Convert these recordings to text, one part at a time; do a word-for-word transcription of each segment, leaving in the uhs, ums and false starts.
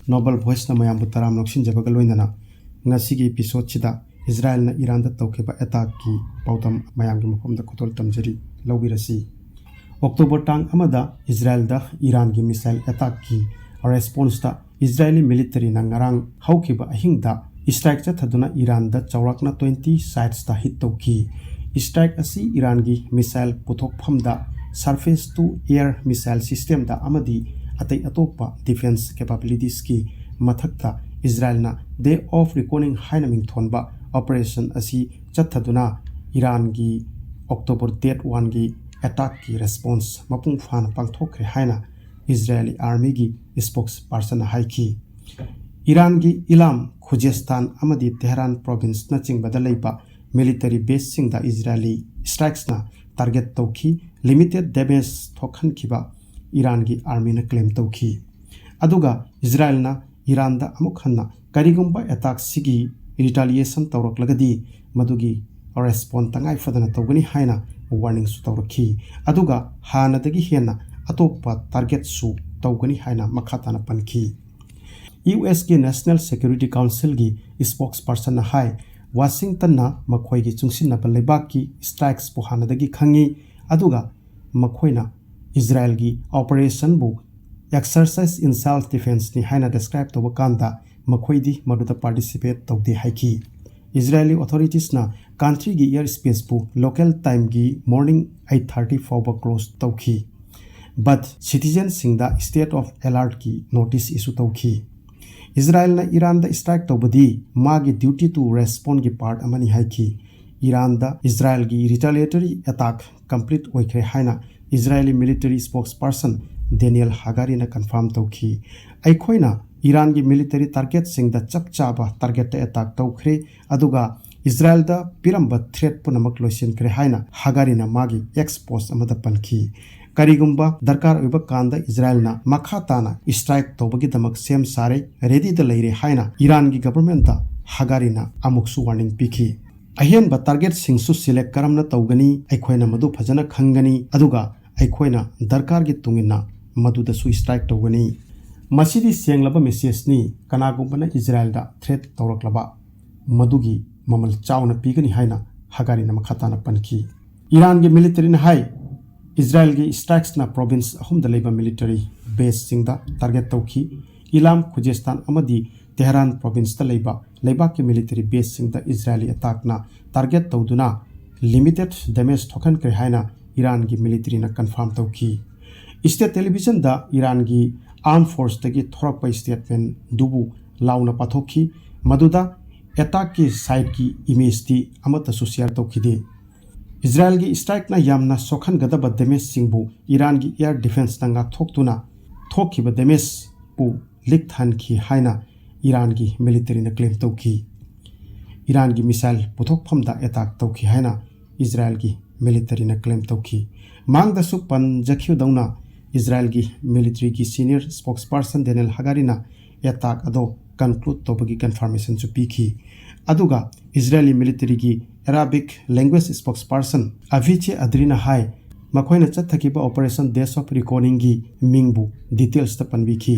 Noble Voiceꯅ ꯃꯌꯥꯝꯕꯨ ꯇꯔꯥꯝꯅ ꯂꯧꯁꯤꯟꯖꯕꯒ ꯂꯣꯏꯅꯅ ꯉꯁꯤꯒꯤ episodeꯁꯤꯗ ꯏꯖꯔꯥꯏꯜꯅ ꯏꯔꯥꯟꯗ ꯇꯧꯈꯤꯕ attackꯀꯤ ꯄꯥꯎꯗꯝ ꯃꯌꯥꯝꯒꯤ ꯃꯐꯝꯗ ꯈꯨꯗꯣꯜ ꯇꯝꯖꯔꯤ꯫ ꯂꯧꯕꯤꯔꯁꯤ꯫ ꯑꯣꯛꯇꯣꯕꯔ ꯇꯥꯡ ꯑꯃꯗ ꯏꯖꯔꯥꯏꯜꯗ ꯏꯔꯥꯟꯒꯤ missile attackꯀꯤ responseꯇ ꯏꯖꯔꯥꯏꯂꯤ militaryꯅ ꯉꯔꯥꯡ ꯍꯧꯈꯤꯕ ꯑꯍꯤꯡꯗ strike ꯆꯠꯊꯗꯨꯅ ꯏꯔꯥꯟꯗ ꯆꯥꯎꯔꯥꯛꯅ twenty sitesꯇ hit ꯇꯧꯈꯤ꯫ Strike ꯑꯁꯤ ꯏꯔꯥꯟꯒꯤ missile ꯄꯨꯊꯣꯛꯐꯝꯗ, surface to air missile systemꯗ ꯑꯃꯗꯤ ꯑꯇꯩ ꯑꯇꯣꯞꯄ defence capabilitiesꯀꯤ ꯃꯊꯛꯇ ꯏꯖꯔꯥꯏꯜꯅ Day of Reckoning ꯍꯥꯏꯅ ꯃꯤꯡꯊꯣꯟꯕ operation ꯑꯁꯤ ꯆꯠꯊꯗꯨꯅ ꯏꯔꯥꯟꯒꯤ ꯑꯣꯛꯇꯣꯕꯔ date oneꯒꯤ attackꯀꯤ response ꯃꯄꯨꯡ ꯐꯥꯅ ꯄꯥꯡꯊꯣꯛꯈ꯭ꯔꯦ ꯍꯥꯏꯅ ꯏꯖꯔꯥꯏꯂꯤ armyꯒꯤ spokespersonꯅ ꯍꯥꯏꯈꯤ꯫ ꯏꯔꯥꯟꯒꯤ ꯏꯂꯥꯝ, ꯈꯨꯖꯦꯁꯇꯥꯟ ꯑꯃꯗꯤ ꯇꯦꯍꯔꯥꯟ provinceꯅꯆꯤꯡꯕꯗ ꯂꯩꯕ military baseꯁꯤꯡꯗ ꯏꯖꯔꯥꯏꯂꯤ strikesꯅ target ꯇꯧꯈꯤ꯫ Limited damage ꯊꯣꯛꯍꯟꯈꯤꯕ ꯏꯔꯥꯟꯒꯤ armyꯅ claim ꯇꯧꯈꯤ꯫ ꯑꯗꯨꯒ ꯏꯖꯔꯥꯏꯜꯅ ꯏꯔꯥꯟꯗ ꯑꯃꯨꯛ ꯍꯟꯅ ꯀꯔꯤꯒꯨꯝꯕ attackꯁꯤꯒꯤ retaliation ꯇꯧꯔꯛꯂꯒꯗꯤ ꯃꯗꯨꯒꯤ response ꯇꯉꯥꯏ ꯐꯗꯅ ꯇꯧꯒꯅꯤ ꯍꯥꯏꯅ warningꯁꯨ ꯇꯧꯔꯛꯈꯤ꯫ ꯑꯗꯨꯒ ꯍꯥꯟꯅꯗꯒꯤ ꯍꯦꯟꯅ ꯑꯇꯣꯞꯄ targetꯁꯨ ꯇꯧꯒꯅꯤ ꯍꯥꯏꯅ ꯃꯈꯥ ꯇꯥꯅ ꯄꯟꯈꯤ꯫ USꯀꯤ National Security Councilꯒꯤ spokespersonꯅ ꯍꯥꯏ, ꯋꯥꯁꯤꯡꯇꯟꯅ ꯃꯈꯣꯏꯒꯤ ꯆꯨꯡꯁꯤꯟꯅꯕ ꯂꯩꯕꯥꯛꯀꯤ strikesꯄꯨ ꯍꯥꯟꯅꯗꯒꯤ ꯈꯪꯏ, ꯑꯗꯨꯒ ꯃꯈꯣꯏꯅ ꯏꯖꯔꯥꯏꯜꯒꯤ operationꯕꯨ exercise in self defenceꯅꯤ ꯍꯥꯏꯅ describe ꯇꯧꯕ ꯀꯥꯟꯗ ꯃꯈꯣꯏꯗꯤ ꯃꯗꯨꯗ participate ꯇꯧꯗꯦ ꯍꯥꯏꯈꯤ꯫ ꯏꯖꯔꯥꯏꯂꯤ authoritiesꯅ countryꯒꯤ air spaceꯄꯨ local timeꯒꯤ morning eight thirty ꯐꯥꯎꯕ close ꯇꯧꯈꯤ꯫ But citizenꯁꯤꯡꯗ state of alertꯀꯤ notice issue ꯇꯧꯈꯤ꯫ ꯏꯖꯔꯥꯏꯜꯅ ꯏꯔꯥꯟꯗ strike ꯇꯧꯕꯗꯤ ꯃꯥꯒꯤ duty to respondꯒꯤ part ꯑꯃꯅꯤ ꯍꯥꯏꯈꯤ꯫ ꯏꯔꯥꯟꯗ ꯏꯖꯔꯥꯏꯜꯒꯤ retaliatory attack complete ꯑꯣꯏꯈ꯭ꯔꯦ ꯍꯥꯏꯅ ꯏꯖꯔꯥꯏꯂꯤ military spokesperson ꯗꯦꯅꯤꯌꯦꯜ ꯍꯥꯒꯥꯔꯤꯅ confirm ꯇꯧꯈꯤ꯫ ꯑꯩꯈꯣꯏꯅ ꯏꯔꯥꯟꯒꯤ military targetꯁꯤꯡꯗ ꯆꯞ ꯆꯥꯕ targetꯇ attack ꯇꯧꯈ꯭ꯔꯦ, ꯑꯗꯨꯒ ꯏꯖꯔꯥꯏꯜꯗ ꯄꯤꯔꯝꯕ threat ꯄꯨꯝꯅꯃꯛ ꯂꯣꯏꯁꯤꯟꯈ꯭ꯔꯦ ꯍꯥꯏꯅ ꯍꯥꯒꯥꯔꯤꯅ ꯃꯥꯒꯤ X post ꯑꯃꯗ ꯄꯟꯈꯤ꯫ ꯀꯔꯤꯒꯨꯝꯕ ꯗꯔꯀꯥꯔ ꯑꯣꯏꯕ ꯀꯥꯟꯗ ꯏꯖꯔꯥꯏꯜꯅ ꯃꯈꯥ ꯇꯥꯅ strike ꯇꯧꯕꯒꯤꯗꯃꯛ ꯁꯦꯝ ꯁꯥꯔꯦ, readyꯗ ꯂꯩꯔꯦ ꯍꯥꯏꯅ ꯏꯔꯥꯟꯒꯤ governmentꯇ ꯍꯥꯒꯥꯔꯤꯅ ꯑꯃꯨꯛꯁꯨ warning ꯄꯤꯈꯤ꯫ ꯑꯍꯦꯟꯕ targetꯁꯤꯡꯁꯨ select ꯀꯔꯝꯅ ꯇꯧꯒꯅꯤ, ꯑꯩꯈꯣꯏꯅ ꯃꯗꯨ ꯐꯖꯅ ꯈꯪꯒꯅꯤ, ꯑꯗꯨꯒ ꯑꯩꯈꯣꯏꯅ ꯗꯔꯀꯥꯔꯒꯤ ꯇꯨꯡꯏꯟꯅ ꯃꯗꯨꯗꯁꯨ strike ꯇꯧꯒꯅꯤ꯫ "ꯃꯁꯤꯗꯤ ꯁꯦꯡꯂꯕ ꯃꯦꯁꯦꯖꯅꯤ, ꯀꯅꯥꯒꯨꯝꯕꯅ ꯏꯖꯔꯥꯏꯜꯗ ꯊ꯭ꯔꯦꯠ ꯇꯧꯔꯛꯂꯕ ꯃꯗꯨꯒꯤ ꯃꯃꯜ ꯆꯥꯎꯅ ꯄꯤꯒꯅꯤ" ꯍꯥꯏꯅ ꯍꯒꯥꯔꯤꯅ ꯃꯈꯥ ꯇꯥꯅ ꯄꯟꯈꯤ꯫ ꯏꯔꯥꯟꯒꯤ ꯃꯤꯂꯤꯇꯔꯤꯅ ꯍꯥꯏ, ꯏꯖꯔꯥꯏꯜꯒꯤ ꯁ꯭ꯇ꯭ꯔꯥꯏꯛꯁꯅ ꯄ꯭ꯔꯣꯚꯤꯟꯁ ꯑꯍꯨꯝꯗ ꯂꯩꯕ ꯃꯤꯂꯤꯇꯔꯤ ꯕꯦꯁꯁꯤꯡꯗ ꯇꯥꯔꯒꯦꯠ ꯇꯧꯈꯤ꯫ ꯏꯂꯥꯝ, ꯈꯨꯖꯦꯁꯇꯥꯟ ꯑꯃꯗꯤ ꯇꯦꯍꯔꯥꯟ ꯄ꯭ꯔꯣꯚꯤꯟꯁꯇ ꯂꯩꯕ ꯂꯩꯕꯥꯛꯀꯤ ꯃꯤꯂꯤꯇꯔꯤ ꯕꯦꯁꯁꯤꯡꯗ ꯏꯖꯔꯥꯏꯂꯤ ꯑꯦꯇꯥꯛꯅ ꯇꯥꯔꯒꯦꯠ ꯇꯧꯗꯨꯅ ꯂꯤꯃꯤꯇꯦꯗ ꯗꯦꯃꯦꯖ ꯊꯣꯛꯍꯟꯈ꯭ꯔꯦ ꯍꯥꯏꯅ ꯏꯔꯥꯟꯒꯤ ꯃꯤꯂꯤꯇꯔꯤꯅ ꯀꯟꯐꯥꯔꯝ ꯇꯧꯈꯤ꯫ ꯁ꯭ꯇꯦꯠ ꯇꯦꯂꯤꯚꯤꯖꯟꯗ ꯏꯔꯥꯟꯒꯤ ꯑꯥꯔꯝ ꯐꯣꯔꯁꯇꯒꯤ ꯊꯣꯔꯛꯄ ꯁ꯭ꯇꯦꯠꯃꯦꯟꯗꯨꯕꯨ ꯂꯥꯎꯅ ꯄꯥꯊꯣꯛꯈꯤ, ꯃꯗꯨꯗ ꯑꯦꯇꯥꯛꯀꯤ ꯁꯥꯏꯠꯀꯤ ꯏꯃꯦꯖꯇꯤ ꯑꯃꯠꯇꯁꯨ ꯁꯤꯌꯔ ꯇꯧꯈꯤꯗꯦ꯫ ꯏꯖꯔꯥꯏꯜꯒꯤ ꯁ꯭ꯇ꯭ꯔꯥꯏꯛꯅ ꯌꯥꯝꯅ ꯁꯣꯛꯍꯟꯒꯗꯕ ꯗꯦꯃꯦꯖꯁꯤꯡꯕꯨ ꯏꯔꯥꯟꯒꯤ ꯑꯦꯌꯔ ꯗꯤꯐꯦꯟꯁꯅ ꯉꯥꯛꯊꯣꯛꯇꯨꯅ ꯊꯣꯛꯈꯤꯕ ꯗꯦꯃꯦꯖꯄꯨ ꯂꯤꯛ ꯊꯍꯟꯈꯤ ꯍꯥꯏꯅ ꯏꯔꯥꯟꯒꯤ ꯃꯤꯂꯤꯇꯔꯤꯅ ꯀ꯭ꯂꯦꯝ ꯇꯧꯈꯤ꯫ ꯏꯔꯥꯟꯒꯤ ꯃꯤꯁꯥꯏꯜ ꯄꯨꯊꯣꯛꯐꯝꯗ ꯑꯦꯇꯥꯛ ꯇꯧꯈꯤ ꯍꯥꯏꯅ ꯏꯖꯔꯥꯏꯜꯒꯤ ꯃꯤꯂꯤꯇꯔꯤꯅ ꯀ꯭ꯂꯦꯝ ꯇꯧꯈꯤ꯫ ꯃꯥꯡꯗꯁꯨ ꯄꯟꯖꯈꯤꯕꯗꯧꯅ, ꯏꯖꯔꯥꯏꯜꯒꯤ ꯃꯤꯂꯤꯇꯔꯤꯒꯤ ꯁꯤꯅꯤꯌꯔ ꯁ꯭ꯄꯣꯛꯁꯄꯔꯁꯟ ꯗꯦꯅꯤꯌꯦꯜ ꯍꯒꯥꯔꯤꯅ ꯑꯦꯇꯥꯛ ꯑꯗꯣ ꯀꯟꯀ꯭ꯂꯨꯗ ꯇꯧꯕꯒꯤ ꯀꯟꯐꯥꯔꯃꯦꯁꯟꯁꯨ ꯄꯤꯈꯤ꯫ ꯑꯗꯨꯒ ꯏꯖꯔꯥꯏꯂꯤ ꯃꯤꯂꯤꯇꯔꯤꯒꯤ ꯑꯦꯔꯥꯕꯤꯛ ꯂꯦꯡꯒ꯭ꯋꯦꯖ ꯁ꯭ꯄꯣꯛꯁꯄꯔꯁꯟ ꯑꯚꯤꯆꯦ ꯑꯗ꯭ꯔꯤꯅ ꯍꯥꯏ, ꯃꯈꯣꯏꯅ ꯆꯠꯊꯈꯤꯕ ꯑꯣꯄꯔꯦꯁꯟ ꯗꯦꯁ ꯑꯣꯐ ꯔꯤꯀꯣꯅꯤꯡꯒꯤ ꯃꯤꯡꯕꯨ ꯗꯤꯇꯦꯜꯁꯇ ꯄꯟꯕꯤꯈꯤ꯫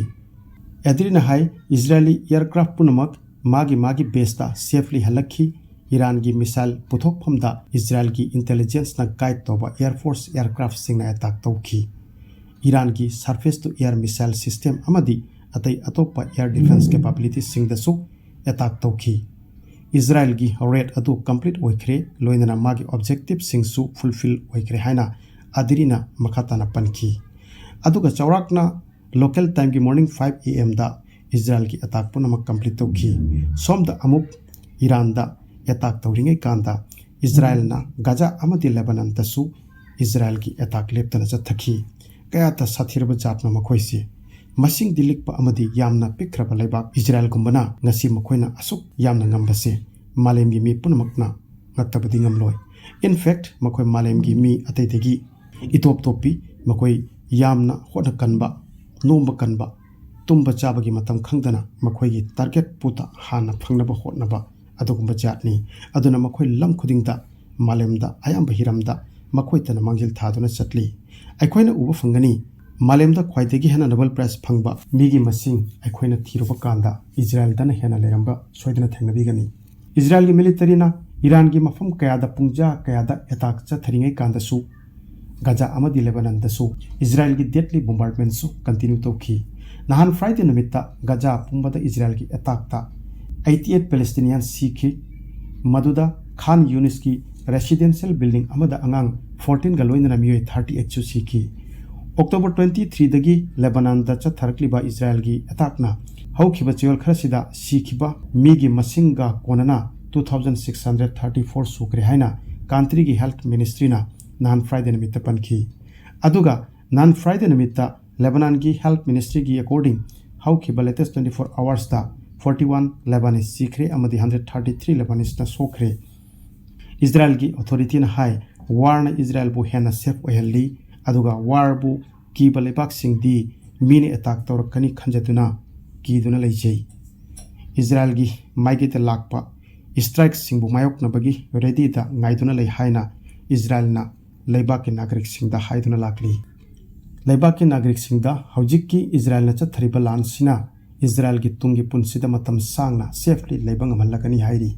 ꯑꯦꯗ꯭ꯔꯤꯅ ꯍꯥꯏ, ꯏꯖꯔꯥꯏꯂꯤ ꯑꯦꯌꯔꯀ꯭ꯔꯥꯐ ꯄꯨꯝꯅꯃꯛ ꯃꯥꯒꯤ ꯃꯥꯒꯤ ꯕꯦꯁꯇ ꯁꯦꯐꯂꯤ ꯍꯜꯂꯛꯈꯤ꯫ ꯏꯔꯥꯟꯒꯤ ꯃꯤꯁꯥꯏꯜ ꯄꯨꯊꯣꯛꯐꯝꯗ ꯏꯖꯔꯥꯏꯜꯒꯤ ꯏꯟꯇꯦꯂꯤꯖꯦꯟꯁꯅ ꯒꯥꯏꯗ ꯇꯧꯕ ꯑꯦꯌꯔ ꯐꯣꯔꯁ ꯑꯦꯌꯔꯀ꯭ꯔꯥꯐꯁꯤꯡꯅ ꯑꯦꯇꯥꯛ ꯇꯧꯈꯤ꯫ ꯏꯔꯥꯟꯒꯤ surface to air missile system ꯑꯃꯗꯤ ꯑꯇꯩ ꯑꯇꯣꯞꯄ ꯑꯦꯌꯔ ꯗꯤꯐꯦꯟꯁ ꯀꯦꯄꯥꯕꯤꯂꯤꯇꯤꯁꯤꯡꯗꯁꯨ ꯑꯦꯇꯥꯛ ꯇꯧꯈꯤ꯫ ꯏꯖꯔꯥꯏꯜꯒꯤ ꯔꯦꯗ ꯑꯗꯨ ꯀꯝꯄ꯭ꯂꯤꯠ ꯑꯣꯏꯈ꯭ꯔꯦ, ꯂꯣꯏꯅꯅ ꯃꯥꯒꯤ ꯑꯣꯕꯖꯦꯛꯇꯤꯚꯁꯤꯡꯁꯨ ꯐꯨꯜꯐꯤꯜ ꯑꯣꯏꯈ꯭ꯔꯦ ꯍꯥꯏꯅ ꯑꯗꯤꯔꯤꯅ ꯃꯈꯥ ꯇꯥꯅ ꯄꯟꯈꯤ꯫ ꯑꯗꯨꯒ ꯆꯥꯎꯔꯥꯛꯅ ꯂꯣꯀꯦꯜ ꯇꯥꯏꯝꯒꯤ ꯃꯣꯔꯅꯤꯡ ꯐꯥꯏꯚ ꯑꯦ ꯑꯦꯝꯗ ꯏꯖꯔꯥꯏꯜꯒꯤ ꯑꯦꯇꯥꯛ ꯄꯨꯝꯅꯃꯛ ꯀꯝꯄ꯭ꯂꯤꯠ ꯇꯧꯈꯤ꯫ ꯁꯣꯝꯗ ꯑꯃꯨꯛ ꯏꯔꯥꯟꯗ ꯑꯦꯇꯥꯛ ꯇꯧꯔꯤꯉꯩ ꯀꯥꯟꯗ ꯏꯖꯔꯥꯏꯜꯅ ꯒꯥꯖꯥ ꯑꯃꯗꯤ ꯂꯦꯕꯅꯟꯗꯁꯨ ꯏꯖꯔꯥꯏꯜꯒꯤ ꯑꯦꯇꯥꯛ ꯂꯦꯞꯇꯅ ꯆꯠꯊꯈꯤ꯫ ꯀꯌꯥꯇ ꯁꯥꯊꯤꯔꯕ ꯖꯥꯠꯅꯣ ꯃꯈꯣꯏꯁꯤ! ꯃꯁꯤꯡꯗꯤ ꯂꯤꯛꯄ ꯑꯃꯗꯤ ꯌꯥꯝꯅ ꯄꯤꯛꯈ꯭ꯔꯕ ꯂꯩꯕꯥꯛ ꯏꯖꯔꯥꯏꯜꯒꯨꯝꯕꯅ ꯉꯁꯤ ꯃꯈꯣꯏꯅ ꯑꯁꯨꯛ ꯌꯥꯝꯅ ꯉꯝꯕꯁꯦ ꯃꯥꯂꯦꯝꯒꯤ ꯃꯤ ꯄꯨꯝꯅꯃꯛꯅ ꯉꯛꯇꯕꯗꯤ ꯉꯝꯂꯣꯏ꯫ In fact, ꯃꯈꯣꯏ ꯃꯥꯂꯦꯝꯒꯤ ꯃꯤ ꯑꯇꯩꯗꯒꯤ ꯏꯇꯣꯞ ꯇꯣꯞꯄꯤ꯫ ꯃꯈꯣꯏ ꯌꯥꯝꯅ ꯍꯣꯠꯅ ꯀꯟꯕ, ꯅꯣꯝꯕ ꯀꯟꯕ, ꯇꯨꯝꯕ ꯆꯥꯕꯒꯤ ꯃꯇꯝ ꯈꯪꯗꯅ ꯃꯈꯣꯏꯒꯤ ꯇꯥꯔꯒꯦꯠ ꯄꯣꯠꯇ ꯍꯥꯟꯅ ꯐꯪꯅꯕ ꯍꯣꯠꯅꯕ ꯑꯗꯨꯒꯨꯝꯕ ꯖꯥꯠꯅꯤ꯫ ꯑꯗꯨꯅ ꯃꯈꯣꯏ ꯂꯝ ꯈꯨꯗꯤꯡꯗ, ꯃꯥꯂꯦꯝꯗ ꯑꯌꯥꯝꯕ ꯍꯤꯔꯝꯗ ꯃꯈꯣꯏꯇꯅ ꯃꯥꯡꯖꯤꯜ ꯊꯥꯗꯨꯅ ꯆꯠꯂꯤ꯫ ꯑꯩꯈꯣꯏꯅ ꯎꯕ ꯐꯪꯒꯅꯤ, ꯃꯥꯂꯦꯝꯗ ꯈ꯭ꯋꯥꯏꯗꯒꯤ ꯍꯦꯟꯅ Nobel Prize ꯐꯪꯕ ꯃꯤꯒꯤ ꯃꯁꯤꯡ ꯑꯩꯈꯣꯏꯅ ꯊꯤꯔꯨꯕ ꯀꯥꯟꯗ ꯏꯖꯔꯥꯏꯜꯗꯅ ꯍꯦꯟꯅ ꯂꯩꯔꯝꯕ ꯁꯣꯏꯗꯅ ꯊꯦꯡꯅꯕꯤꯒꯅꯤ꯫ ꯏꯖꯔꯥꯏꯜꯒꯤ ꯃꯤꯂꯤꯇꯔꯤꯅ ꯏꯔꯥꯟꯒꯤ ꯃꯐꯝ ꯀꯌꯥꯗ ꯄꯨꯡꯖꯥ ꯀꯌꯥꯗ ꯑꯦꯇꯥꯛ ꯆꯠꯊꯔꯤꯉꯩ ꯀꯥꯟꯗꯁꯨ ꯒꯖꯥ ꯑꯃꯗꯤ ꯂꯦꯕꯅꯟꯗꯁꯨ ꯏꯖꯔꯥꯏꯜꯒꯤ deadly bombardment ꯁꯨ continue ꯇꯧꯈꯤ꯫ ꯅꯍꯥꯟ Friday ꯅꯨꯃꯤꯠꯇ ꯒꯖꯥ ꯄꯨꯝꯕꯗ ꯏꯖꯔꯥꯏꯜꯒꯤ ꯑꯦꯇꯥꯛꯇ eighty eight Palestinian ꯁꯤꯈꯤ꯫ ꯃꯗꯨꯗ ꯈꯥꯟ ꯌꯨꯅꯤꯁꯀꯤ residential building ꯑꯃꯗ ꯑꯉꯥꯡ fourteen ꯒ ꯂꯣꯏꯅꯅ ꯃꯤꯑꯣꯏ thirty eight ꯁꯨ ꯁꯤꯈꯤ꯫ October twenty three ꯗꯒꯤ ꯂꯦꯕꯅꯥꯟꯗ ꯆꯠꯊꯔꯛꯂꯤꯕ ꯏꯖꯔꯥꯏꯜꯒꯤ ꯑꯦꯇꯥꯛꯅ ꯍꯧꯈꯤꯕ ꯆꯌꯣꯜ ꯈꯔꯁꯤꯗ ꯁꯤꯈꯤꯕ ꯃꯤꯒꯤ ꯃꯁꯤꯡꯒ ꯀꯣꯟꯅꯅ two thousand six hundred thirty four ꯁꯨꯈ꯭ꯔꯦ ꯍꯥꯏꯅ country ꯒꯤ health ministry ꯅ ꯅꯍꯥꯟ Friday ꯅꯨꯃꯤꯠꯇ ꯄꯟꯈꯤ꯫ ꯑꯗꯨꯒ ꯅꯍꯥꯟ Friday ꯅꯨꯃꯤꯠꯇ ꯂꯦꯕꯅꯥꯟꯒꯤ health ministry ꯒꯤ according ꯍꯧꯈꯤꯕ latest twenty four hours ꯇ forty one Lebanese ꯁꯤꯈ꯭ꯔꯦ ꯑꯃꯗꯤ hundred thirty three Lebanese ꯅ ꯁꯣꯛꯈ꯭ꯔꯦ꯫ ꯏꯖꯔꯥꯏꯜꯒꯤ authority ꯅ ꯍꯥꯏ, war ꯅ ꯏꯖꯔꯥꯏꯜꯕꯨ ꯍꯦꯟꯅ safe ꯑꯣꯏꯍꯜꯂꯤ, ꯑꯗꯨꯒ war ꯕꯨ ꯀꯤꯕ ꯂꯩꯕꯥꯛꯁꯤꯡꯗꯤ ꯃꯤꯅ ꯑꯦꯇꯥꯛ ꯇꯧꯔꯛꯀꯅꯤ ꯈꯟꯖꯗꯨꯅ ꯀꯤꯗꯨꯅ ꯂꯩꯖꯩ꯫ ꯏꯖꯔꯥꯏꯜꯒꯤ ꯃꯥꯏꯀꯩꯗ ꯂꯥꯛꯄ strike ꯁꯤꯡꯕꯨ ꯃꯥꯌꯣꯛꯅꯕꯒꯤ ready ꯗ ꯉꯥꯏꯗꯨꯅ ꯂꯩ ꯍꯥꯏꯅ ꯏꯖꯔꯥꯏꯜꯅ ꯂꯩꯕꯥꯛꯀꯤ ꯅꯥꯒꯔꯤꯛꯁꯤꯡꯗ ꯍꯥꯏꯗꯨꯅ ꯂꯥꯛꯂꯤ꯫ ꯂꯩꯕꯥꯛꯀꯤ ꯅꯥꯒꯔꯤꯛꯁꯤꯡꯗ ꯍꯧꯖꯤꯛꯀꯤ ꯏꯖꯔꯥꯏꯜꯅ ꯆꯠꯊꯔꯤꯕ ꯂꯥꯟꯁꯤꯅ ꯏꯖꯔꯥꯏꯜꯒꯤ ꯇꯨꯡꯒꯤ ꯄꯨꯟꯁꯤꯗ ꯃꯇꯝ ꯁꯥꯡꯅ safely ꯂꯩꯕ ꯉꯝꯍꯜꯂꯒꯅꯤ ꯍꯥꯏꯔꯤ꯫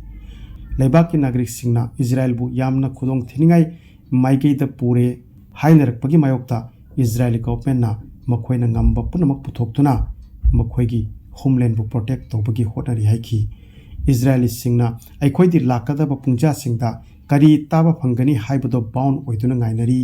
ꯂꯩꯕꯥꯛꯀꯤ ꯅꯥꯒꯔꯤꯛꯁꯤꯡꯅ ꯏꯖꯔꯥꯏꯜꯕꯨ ꯌꯥꯝꯅ ꯈꯨꯗꯣꯡ ꯊꯤꯅꯤꯡꯉꯥꯏ ꯃꯥꯏꯀꯩꯗ ꯄꯨꯔꯦ ꯍꯥꯏꯅꯔꯛꯄꯒꯤ ꯃꯥꯌꯣꯛꯇ ꯏꯖꯔꯥꯏꯜꯒꯤ government ꯅ ꯃꯈꯣꯏꯅ ꯉꯝꯕ ꯄꯨꯝꯅꯃꯛ ꯄꯨꯊꯣꯛꯇꯨꯅ ꯃꯈꯣꯏꯒꯤ homeland ꯕꯨ protect ꯇꯧꯕꯒꯤ ꯍꯣꯠꯅꯔꯤ ꯍꯥꯏꯈꯤ꯫ ꯏꯖꯔꯥꯏꯂꯤꯁꯤꯡꯅ ꯑꯩꯈꯣꯏꯗꯤ ꯂꯥꯛꯀꯗꯕ ꯄꯨꯡꯖꯥꯁꯤꯡꯗ ꯀꯔꯤ ꯇꯥꯕ ꯐꯪꯒꯅꯤ ꯍꯥꯏꯕꯗꯣ bound ꯑꯣꯏꯗꯨꯅ ꯉꯥꯏꯅꯔꯤ꯫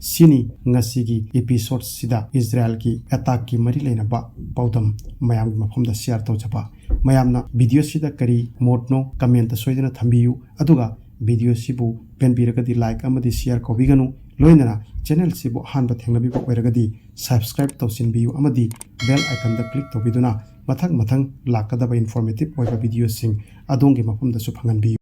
ꯁꯤꯅꯤ ꯉꯁꯤꯒꯤ episode ꯁꯤꯗ ꯏꯖꯔꯥꯏꯜꯒꯤ ꯑꯦꯇꯥꯛꯀꯤ ꯃꯔꯤ ꯂꯩꯅꯕ ꯄꯥꯎꯗꯝ ꯃꯌꯥꯝꯒꯤ ꯃꯐꯝꯗ share ꯇꯧꯖꯕ꯫ ꯃꯌꯥꯝꯅ video ꯁꯤꯗ ꯀꯔꯤ ꯃꯣꯠꯅꯣ comment ꯇ ꯁꯣꯏꯗꯅ ꯊꯝꯕꯤꯌꯨ, ꯑꯗꯨꯒ video ꯁꯤꯕꯨ ꯄꯦꯟꯕꯤꯔꯒꯗꯤ like ꯑꯃꯗꯤ share ꯀꯧꯕꯤꯒꯅꯨ, ꯂꯣꯏꯅꯅ channel ꯁꯤꯕꯨ ꯑꯍꯥꯟꯕ ꯊꯦꯡꯅꯕꯤꯕ ꯑꯣꯏꯔꯒꯗꯤ subscribe ꯇꯧꯁꯤꯟꯕꯤꯌꯨ ꯑꯃꯗꯤ bell icon ꯗ click ꯇꯧꯕꯤꯗꯨꯅ ꯃꯊꯪ ꯃꯊꯪ ꯂꯥꯛꯀꯗꯕ informative ꯑꯣꯏꯕ video ꯁꯤꯡ ꯑꯗꯣꯝꯒꯤ ꯃꯐꯝꯗꯁꯨ ꯐꯪꯍꯟꯕꯤꯌꯨ꯫